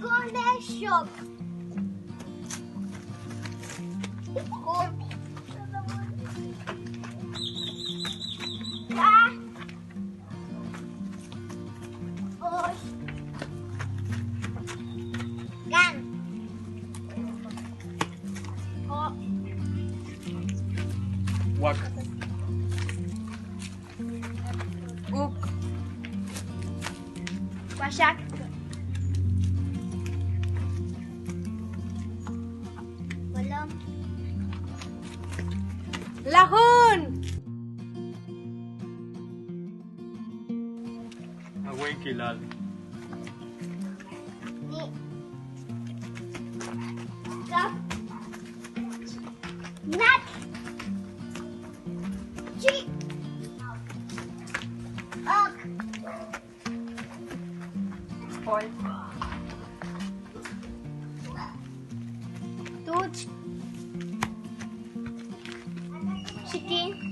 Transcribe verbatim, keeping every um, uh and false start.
Con el shop. Con. Ah. Oy. Gan. O. Wak. Uk. Waxak. Walom. Lajun. A wéykilal. Ni'. Kab. Nak. Chi'. Ok. Pol. Tuch. Chiquín.